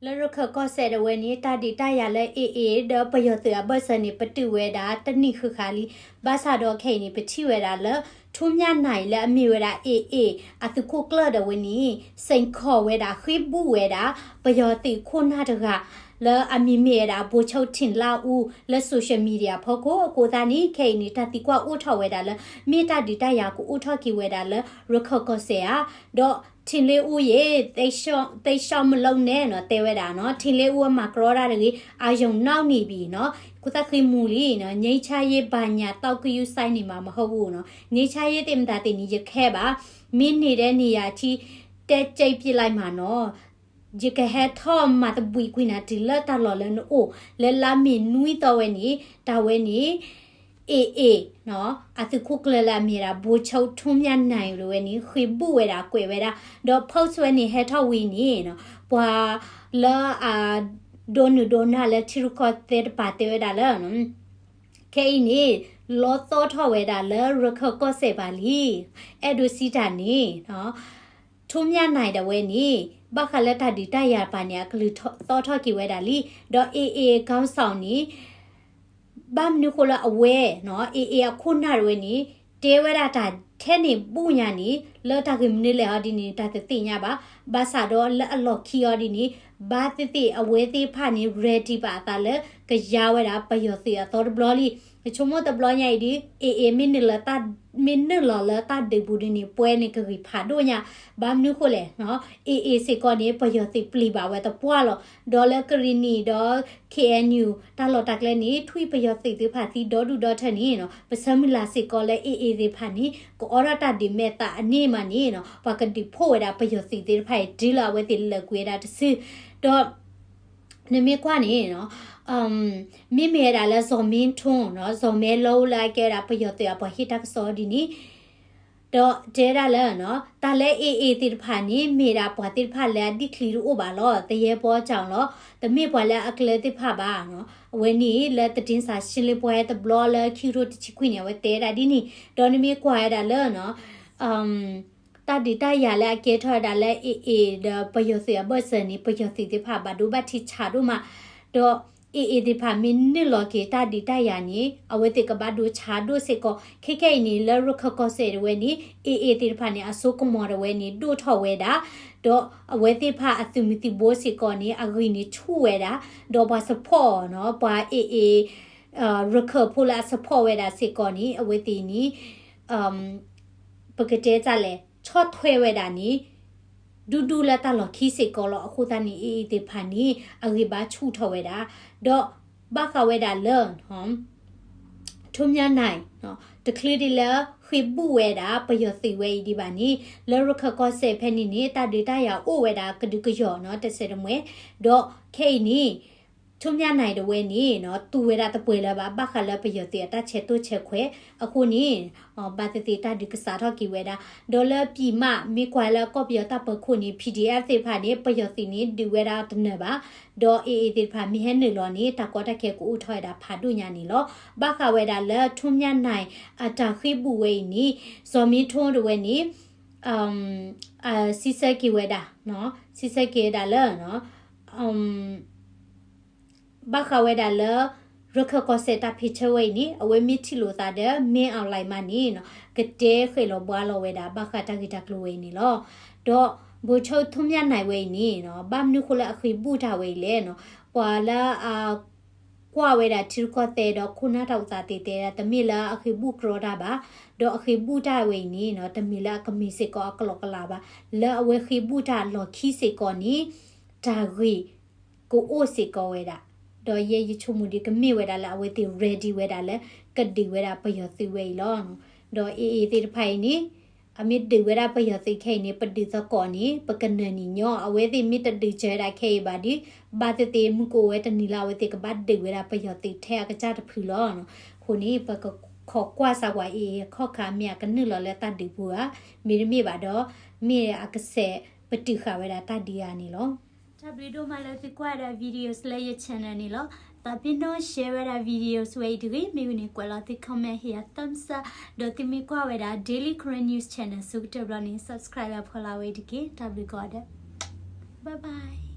လၢရခၢၣ်ကီၢ်စဲၣ်ဒၣ်ဝဲန့ၣ် တၢ်ဒုးတၢ်ယၤလၢ AA ဒီးပယီၤသုးအဘၢၣ်စၢၤန့ၣ် ပတုာ်ဝဲဒၣ်တနံၣ်ဃၣ်ဃၣ်လံ. ဘၣ်ဆၣ်ဒီးခဲအံၤန့ၣ် ပထံၣ်ဝဲဒၣ်လၢ ထူမၠၣ်နၢၣ် လၢအမ့ၢ်ဝဲဒၣ် AA အသုးခိၣ်ကျၢၢ်ဒၣ်ဝဲန့ၣ် စ့ၢ်ကီးဝဲဒၣ် ဃ့ၢ်ဘူၣ်ဝဲဒၣ် ပယီၤသုးခိၣ်နၢ်တဂၤ လၢအမံၤမ့ၢ်ဝဲဒၣ် ဗိုလ်ချုပ်ထင်လင်းဦး လၢ social media ဖီခိၣ်. အဃိသတးန့ၣ် ခဲအံၤန့ၣ် တၢ်သံကွၢ်အိၣ်ထီၣ်ဝဲဒၣ်လၢ မ့ၢ်တၢ်ဒုးတၢ်ယၤကအိၣ်ထီၣ်က့ၤဝဲဒၣ်လၢ ရခၢၣ်ကီၢ်စဲၣ်ဧါ. ဒီး ထင်လင်းဦး ယ့ၣ် သိပ်ရှော့မလုပ်နဲ့နီၤ တဲဝဲဒၣ်နီၤ. ထင်လင်းဦး အမၤကြီတၢ်တဂ့ၤ အာရုံနောက်နေပြီနီၤ. အဃိသတးဃ့ၢ်မူလံနီၤ. ငြိမ်းချမ်းရေးဘာညာသောက်ဂယုစိုက်နေမှာမဟုတ်ဘူးနီၤ. ငြိမ်းချမ်းရေးသ့ၣ်မတၤသ့ၣ်န့ၣ် ယခဲဘၣ်. မင်းနေတဲ့နေရာထိ တက်ကြိတ်ပစ်လိုက်မှာနော်. ယကဟဲထီၣ်မၤသဘှံးကွံာ်နၤတုၤလၢတၢ်လီၢ်လၢနအိၣ် လၢလါမ့ၤနွံသီဝဲန့ၣ် တၢ်ဝဲန့ၣ် AA နီၤ အသုးခိၣ်ကျၢၢ်လၢအမ့ၢ်ဝဲဒၣ် ဗိုလ်ချုပ်ထူမၠၣ်နၢၣ် ဒၣ်ဝဲန့ၣ် ဃ့ၢ်ဘူၣ်ဝဲဒၣ်ကွဲးဝဲဒၣ် ဒီး post ဝဲန့ၣ်ဟဲထီၣ်ဝံၤန့ၣ်နီၤ ပှၤလၢအ ဒိးနုာ်ဒိးနၢ်လၢထံရူၢ်ကီၢ်သဲးတပၤတဲဝဲဒၣ်လၢ ခဲအံၤန့ၣ် လီသီထီၣ်ဝဲဒၣ်လၢရခၢၣ်ကီၢ်စဲၣ်ဘၣ်လံ. အဲၣ်ဒိးစံးတၢ်န့ၣ် ထူမၠၣ်နၢၣ် ဒၣ်ဝဲန့ၣ် ဘၣ်ဃးလၢတၢ်ဒုးတၢ်ယၤတပၤန့ၣ် အကလုၢ်သီထီၣ်က့ၤဝဲဒၣ်လံ. ဒီး AA ခေါင်းဆောင်န့ၣ် ဘၣ်မနုၤဃိလၢအဝဲနီၤ AA အခိၣ်နၢ်ဒၣ်ဝဲန့ၣ် တဲဝဲဒၣ်တၢ်ထဲန့ၣ်ဘူၣ်ညါန့ၣ် လၢတၢ်ဂ့ၢ်မနုၤလဲၣ်အီၤဒ်န့ၣ် တၢ်တသ့ၣ်ညါဘၣ်. ဘၣ်ဆၣ်ဒီးလၢအလီၢ်ခံအီၤဒ်န့ၣ် ဘၣ်သ့ၣ်သ့ၣ်အဝဲသ့ၣ်တဖၣ်န့ၣ် ready ဘၣ်အသးလၢ ကယါဝဲဒၣ်ပယီၤသုးအသီတဘျီလံ. ယဆိကမိၣ်တဘျီညါအံၤဒ် AA မ့ၢ်နုာ်လီၤ မ့ၢ်နုာ်လီၤလၢတၢ်ဒုးပူၤဒ်န့ၣ် ပှဲၤန့ၣ်ကဂံၢ်ဖးဒိၣ်ညါ. ဘၣ်မနုၤဃိလဲၣ် AA စ့ၢ်ကီးန့ၣ် ပယီၤသုးပျံၤဘၣ်ဝဲသပှၢ်လီၤ. ဒီးလၢကရံၣ်နံၣ်ဒီး KNU တၢ်လီၢ်တၢ်ကျဲန့ၣ် ထွံၣ်ပယီၤသုးသ့ၣ်တဖၣ်သံဒီဒူၣ်ဒီထၢန့ၣ်နီၤ ပဆၢမုၢ်လၢ်စ့ၢ်ကီးလၢ AA သ့ၣ်တဖၣ်န့ၣ် ကအိးထီၣ်တၢ်ဒုးမဲာ်သးအန့ၣ်မးန့ၣ်နီၤ ပှၤကဒုးဖှိၣ်ဝဲဒၣ်ပယီၤသုးသ့ၣ်တဖၣ်အံၤ တုၤလၢအဝဲသ့ၣ်လၢာ်ကွံာ်ဝဲဒၣ်တစု ဒီး နမ့ၢ်ကွၢ်န့ၣ်နီၤ မ့မ့ၢ်ဝဲဒၣ်လၢ ဇော်မင်းထွန်းနီၤ ဇော်မင်းထွန်း လၢအကဲဝဲဒၣ်ပယီၤသုးအပှၤဟ့ၣ်တၢ်ကစီၣ်ဒ်န့ၣ် ဒီးတဲဒၣ်လၢ တၢ်လၢ AA သ့ၣ်တဖၣ်န့ၣ် မ့ၢ်ဒၣ်ပှၤသ့ၣ်တဖၣ်လၢအဒံၣ်ချံတအိၣ်ဘၣ်လီၤ. သယဲၢ်ပီအကၠီလီၤ. တမ့ၢ်ပှၤလၢအကျဲသ့ၣ်တဖၣ်ဘၣ်. အဝဲန့ၣ်လၢ သတင်းစာရှင်းလင်းပွဲ တဘျီလၢခံကထိတဆံခွံန့ၣ် အဝဲတဲဒၣ်ဒ်န့ၣ် ဒီးနမ့ၢ်ကွၢ်ဝဲဒၣ်လၢ တၢ်ဒုးတၢ်ယၤလၢအကဲထီၣ်ဝဲဒၣ်လၢ AA ဒီးပယီၤသုးအဘၢၣ်စၢၤန့ၣ် ပယီၤသုးသ့ၣ်တဖၣ်ဘၣ်ဒိဘၣ်ထံးဆးဒိၣ်မး ဒီး AA သ့ၣ်တဖၣ်မ့ၢ်နုာ်လီၤက့ၤတၢ်ဒုးတၢ်ယၤန့ၣ် အဝဲသ့ၣ်ကဘၣ်ဒိဆးဒိၣ်စ့ၢ်ကီး ခဲခဲအံၤန့ၣ် လၢရခၢၣ်ကီၢ်စဲၣ်ဒၣ်ဝဲန့ၣ် AA သ့ၣ်တဖၣ်န့ၣ် အစိကမီၤဒၣ်ဝဲန့ၣ် ဒိၣ်ထီၣ်ဝဲဒၣ် ဒီးအဝဲသ့ၣ်တဖၣ်အသုးမုၢ်သံၣ်ဘိစ့ၢ်ကီးန့ၣ် အဂံၢ်န့ၣ်ဆူၣ်ဝဲဒၣ် ဒီးပှၤ support နီၤ ပှၤ AA ရခၢၣ်ဖိလၢအ support ဝဲဒၣ်စ့ၢ်ကီးန့ၣ် အဝဲသ့ၣ်န့ၣ် ပကတဲတၢ်လဲၣ် ဆီၣ်ထွဲဝဲဒၣ်န့ၣ် ဒူဒူလၢတၢ်လီၢ်ခံစ့ၢ်ကီးလီၤ. အဃိသတးန့ၣ် AA သ့ၣ်တဖၣ်န့ၣ် အဂံၢ်ဘါဆူၣ်ထီၣ်ဝဲဒၣ် ဒီးဘၣ်ဃးဝဲဒၣ်လၢ ထူမၠၣ်နၢၣ် တချုးဒ်လၢဃ့ၢ်ဘူၣ်ဝဲဒၣ် ပယီၤသုးဝဲအံၤဒံးဘၣ်န့ၣ် လၢရခၢၣ်ကီၢ်စဲၣ်ဖဲန့ၣ်န့ၣ် တၢ်ဒုးတၢ်ယၤအိၣ်ဝဲဒၣ်ကဒုကယီၢ်နီၤ တစဲးတမှဲၤ ဒီးခဲအံၤန့ၣ် ထူမၠၣ်နၢၣ်ဒၣ်ဝဲန့ၣ် တူၢ်ဝဲဒၣ်တပှဲၤလၢၤဘၣ် ဘၣ်ဃးလၢပယီၤသုးအတၢ်ဆဲးတိၢ်ဆဲးခွဲး အဃိန့ၣ် ဘၣ်သ့ၣ်သ့ၣ်တၢ်ဒုးကစးထီၣ်က့ၤဝဲဒၣ် ဒီးလၢပံၤမး မ့ၢ်ကွၢ်လၢကီၢ်ပယီၤတၢ်ပၢၤခိၣ်န့ၣ် PDF သ့ၣ်တဖၣ်န့ၣ် ပယီၤသုးန့ၣ်ဒုးဝဲဒၣ်တနၢၤဘၣ် ဒီး AA သ့ၣ်တဖၣ်မ့ၢ်ဟဲနုာ်လီၤန့ၣ် တၢ်ကီတၢ်ခဲကအိၣ်ထီၣ်ဝဲဒၣ်ဖးဒိၣ်ညါန့ၣ်လီၤ. ဘၣ်ဃးဝဲဒၣ်လၢထူမၠၣ်နၢၣ် အတၢ်ဃ့ၢ်ဘူၣ်ဝဲအံၤန့ၣ် ဇော်မင်းထွန်း ဒၣ်ဝဲန့ၣ် စံးဆၢက့ၤဝဲဒၣ် စံးဆၢက့ၤဝဲဒၣ်လၢ ဘၣ်ဃးဝဲဒၣ်လၢ ရခၢၣ်ကီၢ်စဲၣ်တၢ်ဖံးဆၢဝဲအံၤန့ၣ် အဝဲမ့ၢ်ထံၣ်လိာ်သးဒီး မင်းအောင်လှိုင် မးန့ၣ် ကတဲဃဲးလီၤဘှါလီၤဝဲဒၣ် ဘၣ်ဃးတၢ်ဂ့ၢ်တၢ်ကျိၤဝဲအံၤန့ၣ်လီၤ. ဒီး ဗိုလ်ချုပ် ထူမၠၣ်နၢၣ် ဝဲအံၤန့ၣ် ဘၣ်မနုၤဃိလၢအဃ့ၢ်ဘူၣ်တၢ်ဝဲအံၤလဲၣ်နီၤ ပှၤလၢအ ကွၢ်ဝဲဒၣ်ထံရူၢ်ကီၢ်သဲးဒီးခိၣ်နၢ်တၢ်အိၣ်သးသ့ၣ်တဲဒၣ် တမ့ၢ်လၢအဃ့ၢ်ဘူၣ်ကြီတၢ်ဘၣ်, ဒီးအဃ့ၢ်ဘူၣ်တၢ်ဝဲအံၤန့ၣ်နီၤ တမ့ၢ်လၢအကမ့ၢ်စ့ၢ်ကီးအကလီကလီဘၣ်, လၢအဝဲဃ့ၢ်ဘူၣ်တၢ်လီၢ်ခံစ့ၢ်ကီးန့ၣ် တၢ်ဂ့ၢ်ကအိၣ်စ့ၢ်ကီးဝဲဒၣ်, ဒီးယဲယဆိကမိၣ်ဒ်ကမ့ၢ်ဝဲဒၣ်လၢအဝဲသ့ၣ် ready ဝဲဒၣ်လၢ ကဒုးဝဲဒၣ်ပယီၤသုးဝဲအံၤလီၤ. ဒီး AA သ့ၣ်တဖၣ်အံၤန့ၣ် အမ့ၢ်ဒုးဝဲဒၣ်ပယီၤသုးခဲအံၤန့ၣ် ပဒုးသကိးန့ၣ် ပကနၢၤနံၣ်ညီ, အဝဲသ့ၣ်မ့ၢ်တဒုးစၢၤဝဲဒၣ်ခဲအံၤဘၣ်ဒီး ဘၣ်သ့ၣ်သ့ၣ်မုၢ်ကအိၣ်ဝဲတနံၤလၢအဝဲသ့ၣ်ကဘၣ်ဒုးဝဲဒၣ်ပယီၤသုးထဲအကစၢ်တဖုလီၤ. အဃိန့ၣ် ပကခိးကွၢ်စၢ်ပှၤ AA အခီၣ်ခါ မ့ၢ်အကနုာ်လီၤလၢတၢ်ဒုးပူၤဧါ, မ့တမ့ၢ်ဘၣ်ဒီး မ့ၢ်အကဆဲးပတုာ်ဃာ်ဝဲဒၣ်တၢ်ဒုးဧါန့ၣ်လီၤ. တၢ်ဘျုးဒိၣ်မးလၢသုကွၢ်ဝဲဒၣ် videos လၢယ channel န့ၣ်လီၤ. သးပ့ၤနီၣ် share ဝဲဒၣ် videos ဝဲအံၤတဂ့ၤ, မ့ၢ်ဝံၤန့ၣ် ကွဲးလီၤသု comment ဟ့ၣ်ယၤ thumbs up, ဒီးသုမ့ၢ်ကွၢ်ဝဲဒၣ် Daily Karen News Channel ဆၢကတီၢ်တဘျီန့ၣ် subscribe ဖီလာ်ဝဲအံၤတက့ၢ်. တၢ်ဘျုးကိးဂၤဒဲး, bye bye.